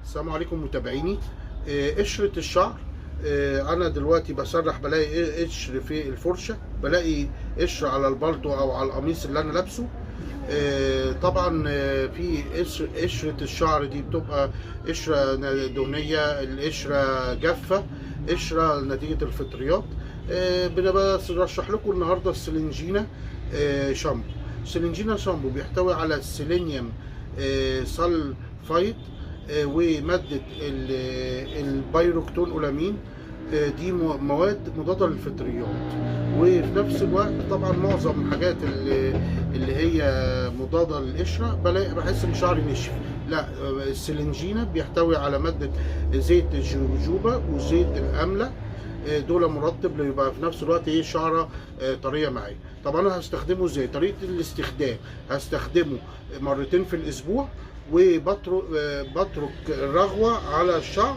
السلام عليكم متابعيني. قشرة الشعر، انا دلوقتي بسرح بلاقي قشر في الفرشة، بلاقي قشر على البلطو او على القميص اللي انا لابسه. طبعا في قشرة الشعر دي بتبقى قشرة دهنية، القشرة جافة، قشرة نتيجة الفطريات. بنبقى برشح لكم النهارده السلنجينا شامبو. سلنجينا شامبو بيحتوي على السيلينيوم sulfide ومادة ال piroctone olamine، دي مواد مضادة للفطريات. وفي نفس الوقت طبعا معظم الحاجات اللي هي مضادة للقشرة بلاقي بحس ان شعري نشف. لا، السلنجينا بيحتوي على مادة زيت الجوجوبا وزيت الأملة، دول مرطب ليبقى في نفس الوقت ايه شعره طرية معايا. طب انا هستخدمه ازاي؟ طريقه الاستخدام هستخدمه مرتين في الاسبوع، وبترك الرغوه على الشعر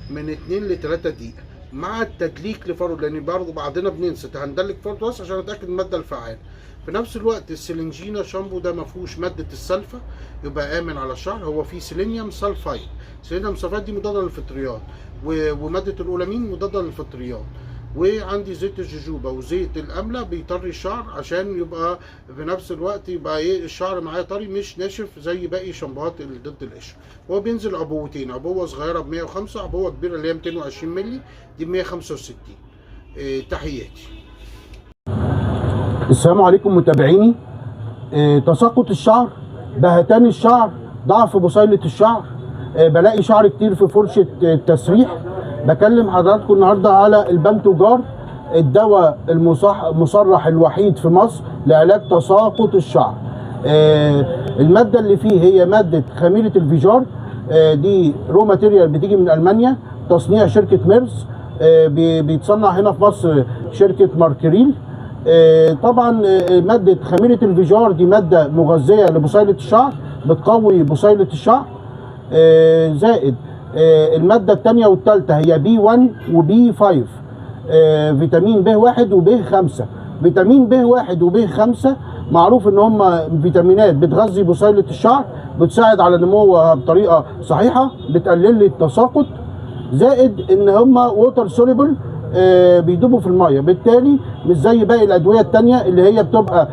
من 2 ل 3 دقيقة مع التدليك لفرد، لان برضه بعدنا بننسى هندلك فرد بس عشان اتاكد من المادة الفعالة. في نفس الوقت السلنجينا شامبو ده ما فيهوش مادة السلفه، يبقى امن على الشعر. هو فيه selenium sulfide، selenium sulfide دي مضادة للفطريات، ومادة الاولامين مضادة للفطريات، وعندي زيت الجوجوبا وزيت الامله بيطري الشعر عشان يبقى في نفس الوقت يبقى ايه الشعر معايا طري مش ناشف زي باقي شامبوهات اللي ضد القشر. هو بينزل عبوتين، عبوة صغيرة ب 105، عبوة كبيرة اللي هي 220 مللي دي ب 165. تحياتي. السلام عليكم متابعيني. تساقط الشعر، بهتان الشعر، ضعف بصيلة الشعر، بلاقي شعر كتير في فرشة التسريح. بكلم حضراتكم النهارده على البنتوجار، الدواء المصرح الوحيد في مصر لعلاج تساقط الشعر. المادة اللي فيه هي مادة خميرة الفيجار، دي raw material بتيجي من ألمانيا، تصنيع شركة ميرز، بيتصنع هنا في مصر شركة ماركريل. طبعا مادة خميرة الفيجار دي مادة مغذية لبصيلة الشعر، بتقوي بصيلة الشعر. زائد المادة الثانية والثالثة هي B 1 و B 5، فيتامين ب 1 وب 5. فيتامين ب 1 وب 5 معروف ان هم فيتامينات بتغذي بصيلة الشعر، بتساعد على نموها بطريقة صحيحة، بتقلل لي التساقط. زائد ان هم water soluble، بيدوبوا في المية، بالتالي مش زي باقي الادوية التانية اللي هي بتبقى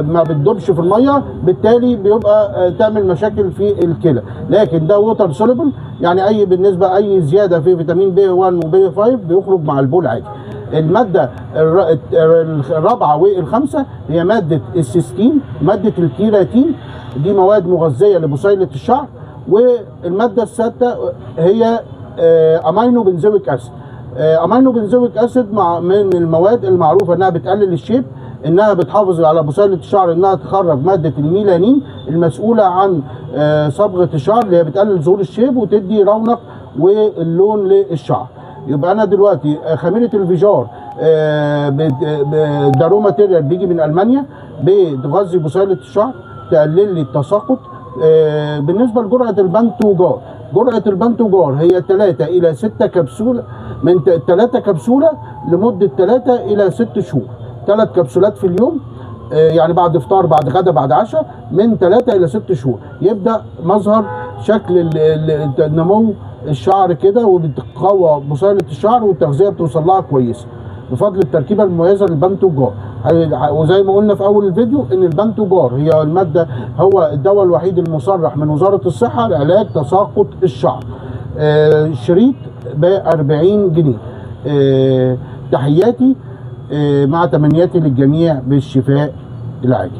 ما بتدوبش في المية، بالتالي بيبقى تعمل مشاكل في الكلى. لكن ده water soluble، يعني اي بالنسبة اي زيادة في فيتامين B 1 و B 5 بيخرج مع البول عادي. المادة الرابعة والخامسة هي مادة السيستين، مادة الكيراتين، دي مواد مغذيه لبصيله الشعر. والمادة السادسة هي amino benzoic acid. amino benzoic acid مع من المواد المعروفة انها بتقلل الشيب، انها بتحافظ على بصيله الشعر، انها تخرج مادة الميلانين المسؤولة عن صبغة الشعر اللي هي بتقلل ظهور الشيب وتدي رونق واللون للشعر. يبقى انا دلوقتي خميره الفيجار ده raw material بيجي من المانيا، بتغذي بصيله الشعر، تقلل لي التساقط. بالنسبة لجرعه البنتوجار، جرعة البنتوجار هي 3 الى 6 كبسولة، من 3 كبسولة لمدة 3 الى 6 شهور، 3 كبسولات في اليوم، يعني بعد افطار بعد غدا بعد عشاء، من 3 الى 6 شهور يبدا مظهر شكل نمو الشعر كده، وبتقوى بصيله الشعر والتغذيه بتوصل لها كويسة بفضل التركيبة المميزة للبنتوجار. وزي ما قلنا في اول الفيديو ان البنتوجار هي المادة، هو الدواء الوحيد المصرح من وزارة الصحة لعلاج تساقط الشعر. شريط ب 40 جنيه. تحياتي، مع تمنياتي للجميع بالشفاء العاجل.